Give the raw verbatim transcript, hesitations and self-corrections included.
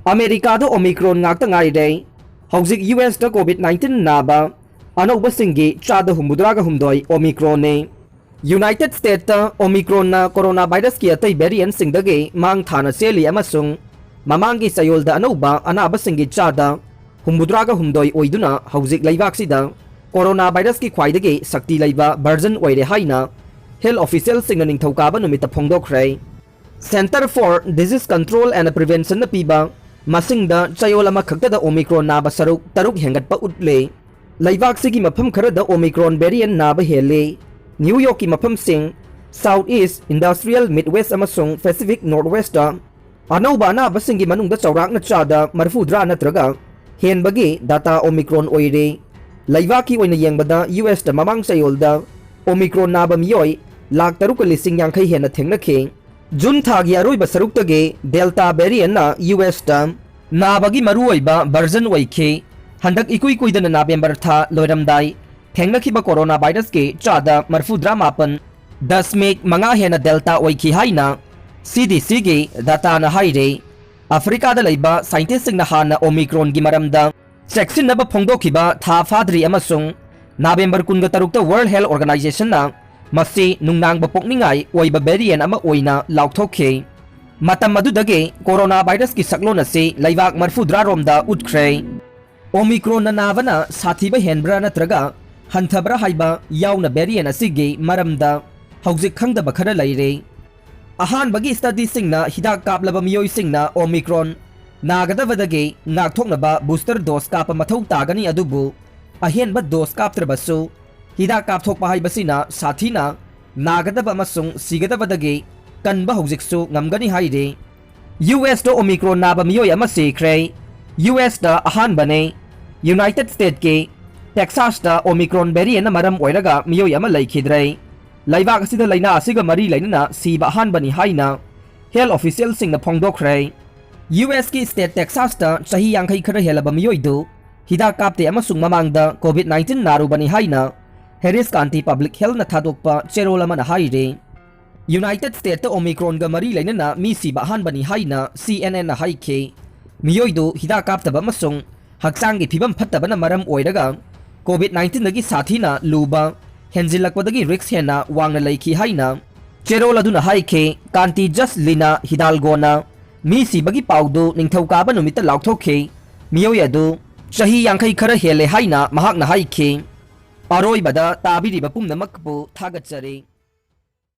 ꯑꯃꯦꯔꯤꯀꯥꯗ Omicron ꯉꯥꯛꯇ ꯉꯥꯏꯔꯦ꯫ ꯍꯧꯖꯤꯛ ꯌꯨ ꯑꯦꯁꯇ COVID nineteen ꯅꯥꯕ ꯑꯅꯧꯕꯁꯤꯡꯒꯤ ꯆꯥꯗ ꯍꯨꯝꯐꯨꯇꯔꯥꯒ ꯍꯨꯝꯗꯣꯏ Omicronꯅꯤ꯫ ꯌꯨꯅꯥꯏꯇꯦꯗ ꯁ꯭ꯇꯦꯠꯇ Omicronꯅ ꯀꯣꯔꯣꯅꯥ ꯚꯥꯏꯔꯁꯀꯤ ꯑꯇꯩ ꯚꯦꯔꯤꯌꯦꯟꯠꯁꯤꯡꯗꯒꯤ ꯃꯥꯡ ꯊꯥꯅ ꯆꯦꯜꯂꯤ ꯑꯃꯁꯨꯡ ꯃꯃꯥꯡꯒꯤ ꯆꯌꯣꯜꯗ ꯑꯅꯧꯕ ꯑꯅꯥꯕꯁꯤꯡꯒꯤ ꯆꯥꯗ ꯍꯨꯝꯐꯨꯇꯔꯥꯒ ꯍꯨꯝꯗꯣꯏ ꯑꯣꯏꯗꯨꯅ ꯍꯧꯖꯤꯛ ꯂꯩꯕꯥꯛꯁꯤꯗ ꯀꯣꯔꯣꯅꯥ ꯚꯥꯏꯔꯁꯀꯤ ꯈ꯭ꯋꯥꯏꯗꯒꯤ ꯁꯛꯇꯤ ꯂꯩꯕ version ꯑꯣꯏꯔꯦ ꯍꯥꯏꯅ ꯍꯦꯜꯊ ꯑꯣꯐꯤꯁꯤꯌꯦꯜꯁꯤꯡꯅ ꯅꯤꯡꯊꯧꯀꯥꯕ ꯅꯨꯃꯤꯠꯇ ꯐꯣꯡꯗꯣꯛꯈ꯭ꯔꯦ꯫ Centre for Disease Control and Preventionꯅ ꯄꯤꯕ ꯃꯁꯤꯡꯗ ꯆꯌꯣꯜ ꯑꯃꯈꯛꯇꯗ Omicron ꯅꯥꯕ ꯁꯔꯨꯛ ꯇꯔꯨꯛ ꯍꯦꯟꯒꯠꯄ ꯎꯠꯂꯦ꯫ ꯂꯩꯕꯥꯛꯁꯤꯒꯤ ꯃꯐꯝ ꯈꯔꯗ Omicron variant ꯅꯥꯕ ꯍꯦꯜꯂꯦ꯫ ꯅ꯭ꯌꯨ ꯌꯣꯔꯛꯀꯤ ꯃꯐꯝꯁꯤꯡ, South East, Industrial Midwest ꯑꯃꯁꯨꯡ Pacific Northwestꯇ ꯑꯅꯧꯕ ꯑꯅꯥꯕꯁꯤꯡꯒꯤ ꯃꯅꯨꯡꯗ ꯆꯥꯎꯔꯥꯛꯅ ꯆꯥꯗ ꯃꯔꯤꯐꯨꯇꯔꯥ ꯅꯠꯇ꯭ꯔꯒ ꯍꯦꯟꯕꯒꯤ data Omicron ꯑꯣꯏꯔꯦ꯫ ꯂꯩꯕꯥꯛꯀꯤ ꯑꯣꯏꯅ ꯌꯦꯡꯕꯗ ꯌꯨ ꯑꯦꯁꯇ ꯃꯃꯥꯡ ꯆꯌꯣꯜꯗ Omicron ꯅꯥꯕ ꯃꯤꯑꯣꯏ ꯂꯥꯈ ꯇꯔꯨꯛꯀ ꯂꯤꯁꯤꯡ ꯌꯥꯡꯈꯩ ꯍꯦꯟꯅ ꯊꯦꯡꯅꯈꯤ꯫ ꯖꯨꯟ ꯊꯥꯒꯤ ꯑꯔꯣꯏꯕ ꯁꯔꯨꯛꯇꯒꯤ Delta variantꯅ ꯌꯨ ꯑꯦꯁꯇ ꯅꯥꯕꯒꯤ ꯃꯔꯨꯑꯣꯏꯕ version ꯑꯣꯏꯈꯤ꯫ ꯍꯟꯗꯛ ꯏꯀꯨꯏ ꯀꯨꯏꯗꯅ ꯅꯕꯦꯝꯕꯔ ꯊꯥ ꯂꯣꯏꯔꯝꯗꯥꯏ ꯊꯦꯡꯅꯈꯤꯕ ꯀꯣꯔꯣꯅꯥ ꯚꯥꯏꯔꯁꯀꯤ ꯆꯥꯗ ꯃꯔꯤꯐꯨꯇꯔꯥ ꯃꯥꯄꯟ ꯗꯁꯃꯤꯛ ꯃꯉꯥ ꯍꯦꯟꯅ Delta ꯑꯣꯏꯈꯤ ꯍꯥꯏꯅ ꯁꯤ ꯗꯤ ꯁꯤꯒꯤ dataꯅ ꯍꯥꯏꯔꯤ꯫ ꯑꯐ꯭ꯔꯤꯀꯥꯗ ꯂꯩꯕ ꯁꯥꯏꯟꯇꯤꯁꯁꯤꯡꯅ ꯍꯥꯟꯅ Omicronꯒꯤ ꯃꯔꯝꯗ ꯆꯦꯛꯁꯤꯟꯅꯕ ꯐꯣꯡꯗꯣꯛꯈꯤꯕ ꯊꯥ ꯐꯥꯗ꯭ꯔꯤ ꯑꯃꯁꯨꯡ ꯅꯕꯦꯝꯕꯔ ꯀꯨꯟꯒ ꯇꯔꯨꯛꯇ World Health Organizationꯅ ꯃꯁꯤ ꯅꯨꯡꯅꯥꯡꯕ ꯄꯣꯛꯅꯤꯡꯉꯥꯏ ꯑꯣꯏꯕ variant ꯑꯃ ꯑꯣꯏꯅ ꯂꯥꯎꯊꯣꯛꯈꯤ꯫ ꯃꯇꯝ ꯑꯗꯨꯗꯒꯤ ꯀꯣꯔꯣꯅꯥ ꯚꯥꯏꯔꯁꯀꯤ ꯁꯛꯂꯣꯟ ꯑꯁꯤ ꯂꯩꯕꯥꯛ ꯃꯔꯤꯐꯨꯇꯔꯥ ꯔꯣꯝꯗ ꯎꯠꯈ꯭ꯔꯦ꯫ Omicronꯅ ꯅꯥꯕꯅ ꯁꯥꯊꯤꯕ ꯍꯦꯟꯕ꯭ꯔꯥ ꯅꯠꯇ꯭ꯔꯒ ꯍꯟꯊꯕ꯭ꯔꯥ ꯍꯥꯏꯕ ꯌꯥꯎꯅ variant ꯑꯁꯤꯒꯤ ꯃꯔꯝꯗ ꯍꯧꯖꯤꯛ ꯈꯪꯗꯕ ꯈꯔ ꯂꯩꯔꯦ꯫ ꯑꯍꯥꯟꯕꯒꯤ studyꯁꯤꯡꯅ ꯍꯤꯗꯥꯛ ꯀꯥꯞꯂꯕ ꯃꯤꯑꯣꯏꯁꯤꯡꯅ Omicron ꯅꯥꯒꯗꯕꯗꯒꯤ ꯉꯥꯛꯊꯣꯛꯅꯕ booster dose ꯀꯥꯞꯄ ꯃꯊꯧ ꯇꯥꯒꯅꯤ, ꯑꯗꯨꯕꯨ ꯑꯍꯦꯟꯕ dose ꯀꯥꯞꯇ꯭ꯔꯕꯁꯨ ꯍꯤꯗꯥꯛ ꯀꯥꯞꯊꯣꯛꯄ ꯍꯥꯏꯕꯁꯤꯅ ꯁꯥꯊꯤꯅ ꯅꯥꯒꯗꯕ ꯑꯃꯁꯨꯡ ꯁꯤꯒꯗꯕꯗꯒꯤ ꯀꯟꯕ ꯍꯧꯖꯤꯛꯁꯨ ꯉꯝꯒꯅꯤ ꯍꯥꯏꯔꯤ꯫ ꯌꯨ ꯑꯦꯁꯇ Omicron ꯅꯥꯕ ꯃꯤꯑꯣꯏ ꯑꯃ ꯁꯤꯈ꯭ꯔꯦ꯫ ꯌꯨ ꯑꯦꯁꯇ ꯑꯍꯥꯟꯕꯅꯦ꯫ ꯌꯨꯅꯥꯏꯇꯦꯗ ꯁ꯭ꯇꯦꯠꯀꯤ ꯇꯦꯛꯁꯥꯁꯇ Omicron variantꯅ ꯃꯔꯝ ꯑꯣꯏꯔꯒ ꯃꯤꯑꯣꯏ ꯑꯃ ꯂꯩꯈꯤꯗ꯭ꯔꯦ꯫ ꯂꯩꯕꯥꯛ ꯑꯁꯤꯗ ꯂꯥꯏꯅꯥ ꯑꯁꯤꯒ ꯃꯔꯤ ꯂꯩꯅꯅ ꯁꯤꯕ ꯑꯍꯥꯟꯕꯅꯤ ꯍꯥꯏꯅ ꯍꯦꯜꯊ ꯑꯣꯐꯤꯁꯤꯌꯦꯜꯁꯤꯡꯅ ꯐꯣꯡꯗꯣꯛꯈ꯭ꯔꯦ꯫ ꯌꯨ ꯑꯦꯁꯀꯤ ꯁ꯭ꯇꯦꯠ ꯇꯦꯛꯁꯥꯁꯇ ꯆꯍꯤ ꯌꯥꯡꯈꯩ ꯈꯔ ꯍꯦꯜꯂꯕ ꯃꯤꯑꯣꯏꯗꯨ ꯍꯤꯗꯥꯛ ꯀꯥꯞꯇꯦ ꯑꯃꯁꯨꯡ ꯃꯃꯥꯡꯗ COVID nineteen ꯅꯥꯔꯨꯕꯅꯤ ꯍꯥꯏꯅ ꯍꯦꯔꯤꯁ ꯀꯥꯟꯇꯤ ꯄꯕ꯭ꯂꯤꯛ ꯍꯦꯜꯊꯅ ꯊꯥꯗꯣꯛꯄ ꯆꯦꯔꯣꯜ ꯑꯃꯅ ꯍꯥꯏꯔꯤ꯫ ꯌꯨꯅꯥꯏꯇꯦꯗ ꯁ꯭ꯇꯦꯠꯇ Omicronꯒ ꯃꯔꯤ ꯂꯩꯅꯅ ꯃꯤ ꯁꯤꯕ ꯑꯍꯥꯟꯕꯅꯤ ꯍꯥꯏꯅ ꯁꯤ ꯑꯦꯟ ꯑꯦꯟꯅ ꯍꯥꯏꯈꯤ꯫ ꯃꯤꯑꯣꯏꯗꯨ ꯍꯤꯗꯥꯛ ꯀꯥꯞꯇꯕ ꯑꯃꯁꯨꯡ ꯍꯛꯆꯥꯡꯒꯤ ꯐꯤꯕꯝ ꯐꯠꯇꯕꯅ ꯃꯔꯝ ꯑꯣꯏꯔꯒ COVID nineteenꯗꯒꯤ ꯁꯥꯊꯤꯅ ꯂꯨꯕ ꯍꯦꯟꯖꯤꯜꯂꯛꯄꯗꯒꯤ risk ꯍꯦꯟꯅ ꯋꯥꯡꯅ ꯂꯩꯈꯤ ꯍꯥꯏꯅ ꯆꯦꯔꯣꯜ ꯑꯗꯨꯅ ꯍꯥꯏꯈꯤ꯫ ꯀꯥꯟꯇꯤ ꯖꯁ ꯂꯤꯅꯥ ꯍꯤꯗꯥꯜꯒꯣꯅ ꯃꯤ ꯁꯤꯕꯒꯤ ꯄꯥꯎꯗꯨ ꯅꯤꯡꯊꯧꯀꯥꯕ ꯅꯨꯃꯤꯠꯇ ꯂꯥꯎꯊꯣꯛꯈꯤ꯫ ꯃꯤꯑꯣꯏ ꯑꯗꯨ ꯆꯍꯤ ꯌꯥꯡꯈꯩ ꯈꯔ ꯍꯦꯜꯂꯦ ꯍꯥꯏꯅ ꯃꯍꯥꯛꯅ ꯍꯥꯏꯈꯤ꯫ ꯑꯔꯣꯏꯕꯗ ꯇꯥꯕꯤꯔꯤꯕ ꯄꯨꯝꯅꯃꯛꯄꯨ ꯊꯥꯒꯠꯆꯔꯤ꯫